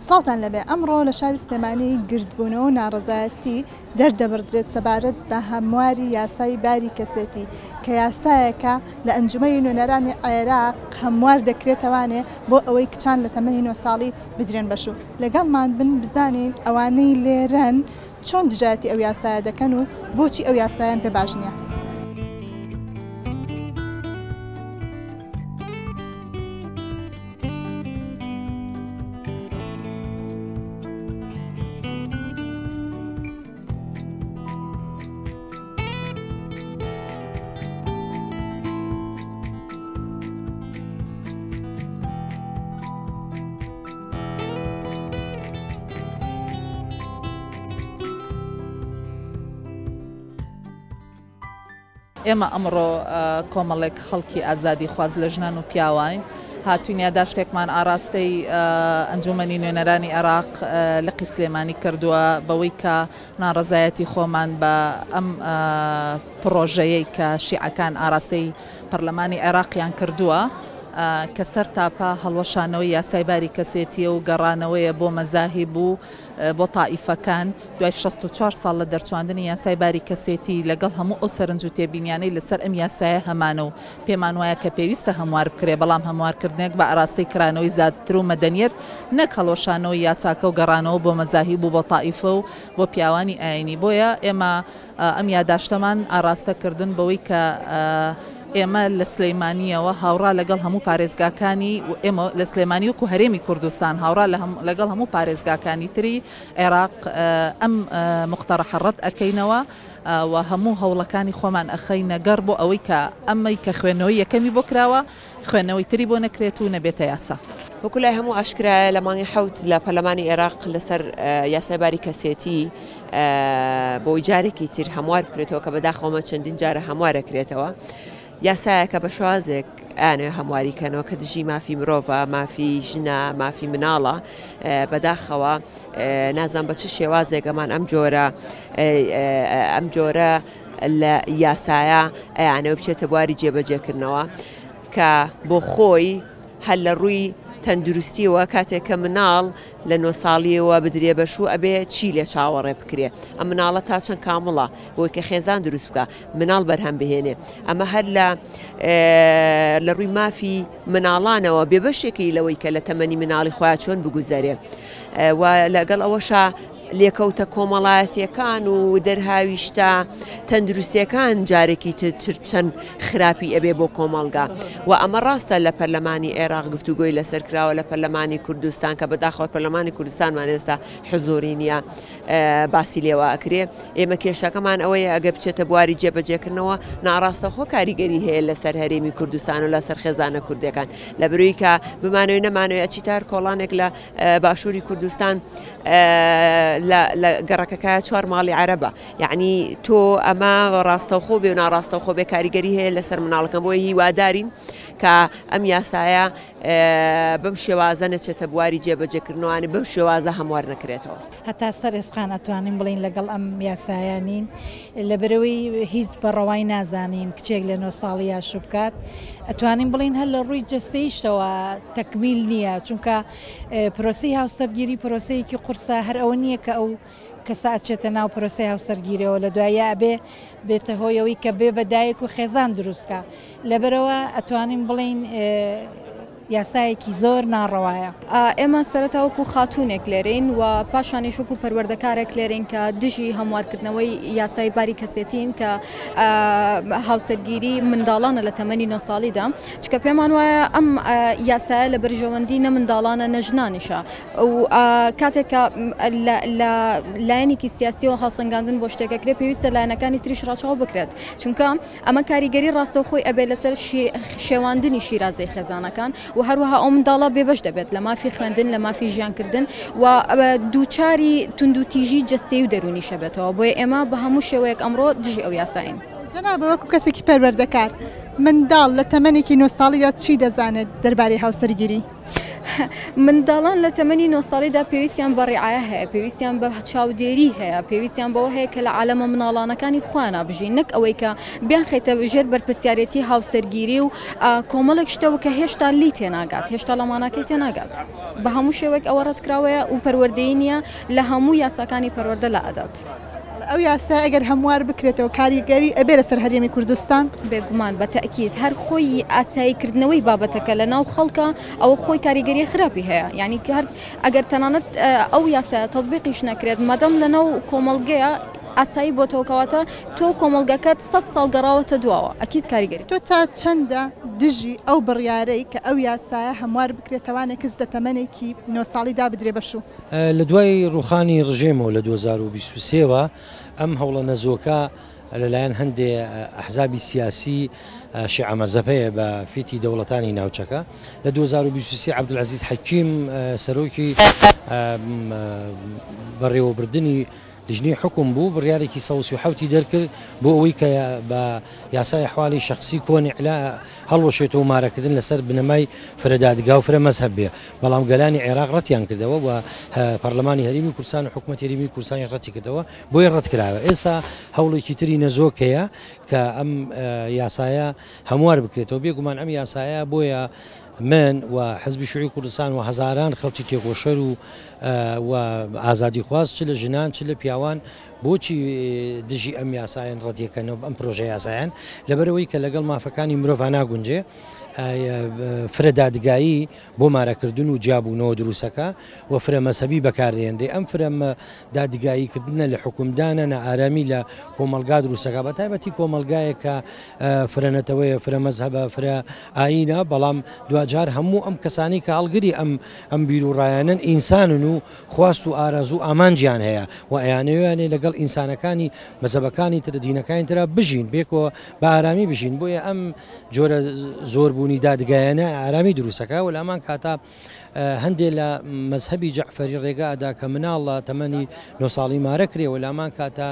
سڵاوتان لێبێ ئەمڕۆ لە شاری سلێمانی گردبوونەوە و ناڕەزایەتی دەردەبڕدرێت سەبارەت بە هەمواری یاسای باری کەسێتی کە یاسایەکە لە ئەنجومەنی نوێنەرانی عێراق هەموار دەکرێتەوانێ بۆ ئەوەی کچان لە تەمەنی نۆ ساڵی بدرێن بە شوو. لەگەڵمان بن بزانین ئەوانەی لێرەن چۆن دژایەتی ئەو یاسایە دەکەن و بۆچی ئەو یاسایان پێ باش نییە. ئێمە ئەمڕۆ کۆمەڵێک خەڵکی ئازادیخواز لە ژنان و پیاوان هاتوین یاداشتێکمان ئاراستەی ئەنجومەنی نوێنەرانی عێراق لقی سلێمانی کردووە بەوەی کە ناڕەزایەتی خۆمان بە ئەم پڕۆژەیەی کە شیعەکان ئاراستەی پەرلەمانی عێراقیان کردووە کە سەر تاپا هەڵوەشانەوەی یاسای باری کەسێتیە و گەڕانەوەیە بۆ مەزاهیب و بۆ تائیفەکان دوای 64 ساڵ لە دەرچواندنی یاسای باری کەسێتی لەگەڵ هەموو ئەو سەرنج و تێبینیانەی لەسەر ئەم یاسایە هەمانە و پێمان وایە کە پێویستە هەموار بکرێ بەڵام هەموارکردنێک بە ئاراستەی کرانەوەی زیاتر و مەدەنیەت نەک هەڵوەشانەوەی یاساکە و گەڕانەوە بۆ مەزاهیب و بۆ تائیفە و بۆ پیاوانی ئاینی بۆیە ئێمە ئەم یاداشتەمان ئاراستە کردن بەوەی کە ئێمە لە سلیمانیەوە هاوڕا لەگەڵ هەموو پارێزگاکانی ئێمە لە سلێمانی وەکو هەرێمی کوردستان هاوڕا لەگەڵ هەموو پارێزگاکانی تری عێراق ئەم مقتەڕەحە ڕەت ئەکەینەوە و هەموو هەوڵەکانی خۆمان ئەخەینە گەڕ بۆ ئەوەی کە ئەمەی کە خوێندنەوەی یەکەمی بۆ کراوە خوێندنەوەی تری بۆ نەکرێت و نەبێتە یاسا. وەکو لای هەموو ئاشکرایە لە مانگی حەوت لە پەرلەمانی عێراق لەسەر یاسای باری کەسێتی بۆی جارێکی تر هەموار بکرێتەوە کە بەداخەوەمە چەندین جارە هەموار ئەکرێتەوە یاسایەکە بە شێوازێک ئەیانەوێ هەمواری کەنەوە کە دژی مافی مرۆڤە مافی ژنە مافی مناڵە بەداخەوە نازان بە چ شێوازێک ئەمان ئەم جۆرە ئەم جۆرە لە یاسایە ئەیانەوە بچێتە بواری جێبەجێکردنەوە کە بۆ خۆی هەر لە ڕووی تەندروستیەوە کاتێک کە مناڵ لە نۆ ساڵیەوە بدرێ بە شوو ئەبێ چی لێ چاوەڕێ بکرێ ئەم مناڵە تا چەند کامڵە بۆی کە خێزان دروست بکە مناڵ بەرهەم بهێنێ ئەمە هەر لە لە ڕووی مافی مناڵانەوە بێبەشێکی لەوەی کە لە تەمەنی مناڵی خۆیان چۆن بگوزەرێ و لەگەڵ ئەوەشا لێکەوتە کۆمەڵایەتیەکان و دەرهاویشتە تەندروستیەکان جارێکی تر چەند خراپی ئەبێ بۆ کۆمەڵگا و ئەمە ڕاستە لە پەرلەمانی عێراق گفتوگۆی لەسەر کراوە لە پەرلەمانی کوردستان کە بەداخەوە پەرلەمانی کوردستانمان ئێستا حزوری نییە باسی لێوە ئەکرێ ئێمە کێشەکەمان ئەوەیە ئەگە بچێتە بواری جێبەجێکردنەوە ناڕاستەخۆ کاریگەری هەیە لەسەر هەرێمی کوردستان و لەسەر خێزانە کوردەکان لە بروی کە بمانەوەی نەمانەوەی ئەچیتە هەر کۆڵانێک لە باشووری کوردستان لە گەڕەکەکە چوار ماڵی عەرەبە یعنی تۆ ئەمە ڕاستەوخۆ بێ و ناڕاستەوخۆ بێ کاریگەری هەیە لەسەر مناڵەکەم بۆیە هیوادارین کە ئەم یاسایە بەم شێوازە نەچێتە بواری جێبەجێکردنەوەوانی بەم شێوازە هەموار نەکرێتەوە. هەتا سەر ئێسقان ئەتوانین بڵێین لەگەڵ ئەم یاسایە نین لەبەرئەوەی هیچ بە ڕەوای نازانین کچێک لە نۆ ساڵییا شوو بکات ئەتوانین بڵێین هەر لە ڕووی جەستەییشەوە تەکمیل نییە چونکە پرۆسەی هاوسەرگیری پرۆسەیەکی قورسە هەر ئەوە نییە کە ئەو کەسە ئەچێتە ناو پرۆسەی هاوسەرگیریەوە لە دواییا ئەبێ بێتە هۆی ئەوەی کە بێ بە دایک و خێزان دروست کا لەبەرئەوە ئەتوانین بڵێین یاسایەکی زۆر ناڕەوایە. ئێمە سەرەتا وەکو خاتوونێک لێرەین و پاشانیش وەکو پەروەردەکارێک لێرەین کە دژی هەموارکردنەوەی یاسای باری کەسێتین کە هاوسەرگیری منداڵانە لە تەمەنی نۆ ساڵیدا، چونکە پێمان وایە ئەم یاسایە لە بەرژەوەندی نە منداڵانە نە ژنانیشە و کاتێک کە لە لایەنێکی سیاسیەوە هەڵسەنگاندن بۆ شتێک ئەکرێت پێویستە لایەنەکانی تریش ڕەچاو بکرێت چونکە ئەمە کاریگەری ڕاستەوخۆی ئەبێت لەسەر شێواندنی شیرازەی خێزانەکان و هەروەها ئەو منداڵە بێبەش دەبێت لە مافی خوێندن، لە مافی ژیانکردن و دووچاری توندوتیژی جەستەیی و دەروونیش ئەبێتەوە. بۆیە ئێمە بە هەموو شێوەیەک ئەمڕۆ دژی ئەو یاسایەین. جەنابت وەکو کەسێکی پەروەردەکار، منداڵ لە تەمەنێکی نۆ ساڵیدا چی دەزانێت دەربارەی هاوسەرگیری؟ منداڵان لە تەمەنی نۆ ساڵیدا پێویستیان بە ڕیعایە هەیە، پێویستیان بە چاودێری هەیە، پێویستیان بەوە هەیە کە لە عالەمە مناڵانەکانی خۆیانا بژین، نەک ئەوەی کە بیانخەیتە ژێر بەرپرسیارێتی هاوسەرگیری و کۆمەڵێک شتەوە کە هێشتا لێی تێناگات، هێشتا لە ماناکەی تێناگات. بە هەموو شێوەیەک ئەوە ڕەتکراوەیە و پەروەردەیی نییە، لە هەموو یاساکانی پەروەردە لائەدات. ئەو یاسایە ئەگەر هەموار بکرێتەوە کاریگەری ئەبێ لەسەر هەرێمی کوردستان؟ بێگومان بە تەئکید هەر خۆی ئاسایی کردنەوەی بابەتەکە لە ناو خەڵکا ئەوە خۆی کاریگەری خراپی هەیە یانی هەر ئەگەر تەنانەت ئەو یاسایە تەتبیقیش نەکرێت مادام لە ناو کۆمەڵگەیە ئاسایی بۆتەوە کەواتە تۆ کۆمەڵگەکەت سەد ساڵ گەڕاوەتە دواوە ئەکید کاریگەری. تۆ تا چەندە دژی ئەو بڕیارەی کە ئەو یاسایە هەموار بکرێتەوانێ کچ لە تەمەنێکی نۆ ساڵیدا بدرێ بە شوو؟ لە دوای ڕووخانی ڕژێمەوە لە 2023 وە ئەم هەوڵە نەزۆکە لەلایەن هەندێ ئەحزابی سیاسی شیعە مەزهەب هەیە بە فیتی دەوڵەتانی ناوچەکە لە 2023 عەبدولعەزیز حەکیم سەرۆکی بەڕێوەبردنی لیژنەی حوکم بوو، بڕیارێکی 137 ی دەرکرد بۆ ئەوەی کە بە یاسای ئەحوالی شەخسی کۆنی عیلا هەڵوەشێتەوە و مارەکردن لەسەر بنەمای فرە دادگا و فرە مەزهەب بێ، بەڵام گەلانی عێراق ڕەتیان کردەوە و پەرلەمانی هەرێمی کوردستان و حکومەتی هەرێمی کوردستانیش ڕەتی کردەوە، بۆیە ڕەتکرایەوە. ئێستا هەوڵێکی تری نەزۆک هەیە کە ئەم یاسایە هەموار بکرێتەوە، بێگومان ئەم یاسایە بۆیە من و حزبی شیوعی کوردستان و هەزاران خەڵکی تێکۆشەر و و ئازادیخواز چ لە ژنان چ لە پیاوان بۆچی دژی ئەم یاسایەن ڕەتیەکەنەوە ئەم پرۆژە یاسایەن لەبەرەوەی کە لەگەڵ مافەکانی مرۆڤ ناگونجێ فرە دادگایی بۆ مارەکردن و جیابوونەوە دروستەکە و فرە مەزهەبی بەکارێنرێ ئەم فرە دادگایی کردنە لە حکومدانە نائارامی لە کۆمەڵگا دروستەکە بە تایبەتی کۆمەڵگایەک کە فرە نەتەوەیە فرە مەزهەبە فرە ئایینە بەڵام دواجار هەموو ئەم کەسانی کە هەڵگری ئەم ئەم بیروڕایانەن ئینسانن و خواست و ئارەزوو و ئامانجیان هەیە و ئەیانەوێ لەگەڵ ئینسانەکانی مەزهەبەکانی تر دینەکانی ترا بژین پێکەوە بە ئارامی بژین بۆیە ئەم جۆرە زۆربوونی دادگایانە ئارامی دروستەکە و لە هەمان کاتا هەندێ لە مەزهەبی جەعفەری ڕێگا ئەدا کە مناڵ لە تەمەنی نۆ ساڵی مارە کرێ و لە هەمان کاتا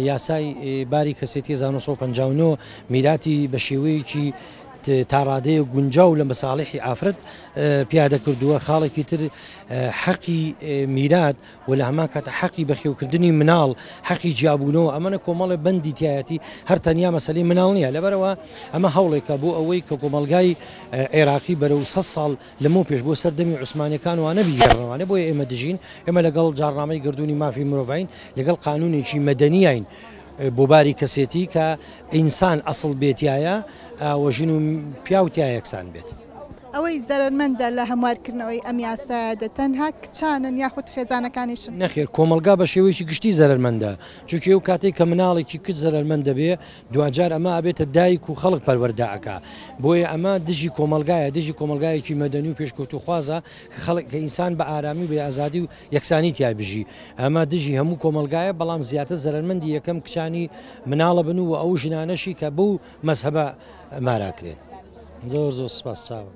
یاسای باری کەسێتی 1959 میراتی بە شێوەیەکی تا ڕادەیەک گونجاو لە مەساڵحی ئافرەت پیادە کردووە خاڵێکی تر حەقی میرات و لە هەمان کاتە حەقی بەخێوکردنی مناڵ حەقی جیابوونەوە ئەمەە کۆمەڵێ بەندی تایەتی هەر تەنیا مەسەلەی مناڵ نییە لەبەرەوە ئەمە هەوڵێکە بۆ ئەوەی کە کۆمەڵگای عێراقی بەرەو سە ساڵ لەمەو پێش بۆ سەردەمی عوسمانیەکان وانە بیگەڕنەوانە بۆیە ئێمە دژین ئێمە لەگەڵ جاڕنامەی گردوونی مافی مرۆڤین لەگەڵ قانونێکی مەدەنیین بۆ باری کەسێتی کە ئینسان ئەسڵ بێتایە و ژن و پیاو تیا یەکسان بێت. ئەوەی زەرەرمەندە لە هەموارکردنەوەی ئەم یاسایەدە تەنها کچانن یاخود خێزانەکانیشن؟ نەخێر کۆمەڵگا بە شێوەیەکی گشتی زەرەرمەندە، چونکی ئەو کاتەی کە مناڵێکی کچ زەرەرمەند دەبێ دواجار ئەمە ئەبێتە دایک و خەڵک پەروەردە ئەکا، بۆیە ئەمە دژی کۆمەڵگایە، دژی کۆمەڵگایەکی مەدەنی و پێشکەوتووخوازە کە خەڵک کە ئینسان بە ئارامی و بە ئازادی و یەکسانی تیا بژی، ئەمە دژی هەموو کۆمەڵگایە، بەڵام زیاتر زەرەرمەندی یەکەم کچانی مناڵە بن و ئەو ژنانەشی کە بەو مەزهەبە ماراکرێن. زۆر زۆر سپاس چاوە.